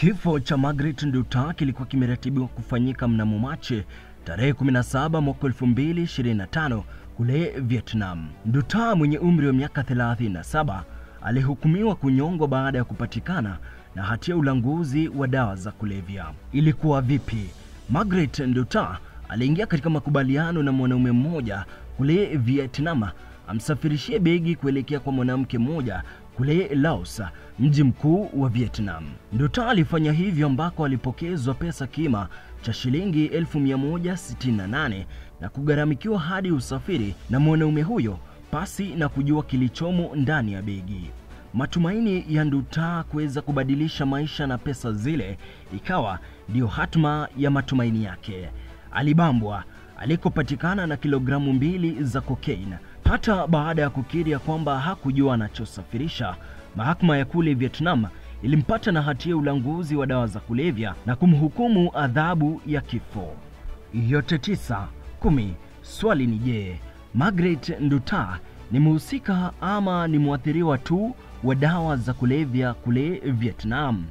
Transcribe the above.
Kifo cha Margaret Nduta kilikuwa kimeratibiwa kufanyika mnamo Machi tarehe 17 mwaka 2025 kule Vietnam. Nduta mwenye umri wa miaka 37 alihukumiwa kunyongwa baada ya kupatikana na hatia ulanguzi wa dawa za kulevya. Ilikuwa vipi? Margaret Nduta aliingia katika makubaliano na mwanaume mmoja kule Vietnam amsafirishie begi kuelekea kwa mwanamke mmoja kule Laos, mji mkuu wa Vietnam. Nduta alifanya hivyo ambako alipokezwa pesa kima cha shilingi 1168 na kugharamikiwa hadi usafiri na mwanaume huyo pasi na kujua kilichomo ndani ya begi. Matumaini ya Nduta kuweza kubadilisha maisha na pesa zile ikawa ndiyo hatma ya matumaini yake. Alibambwa alikopatikana na kilogramu 2 za cocaine. Hata baada ya kukiri ya kwamba hakujua anachosafirisha, mahakama ya kule Vietnam ilimpata na hatia ulanguzi wa dawa za kulevya na kumhukumu adhabu ya kifo. Yote 9, 10. Swali ni je, Margaret Nduta ni mhusika ama ni mwathiriwa tu wa dawa za kulevya kule Vietnam?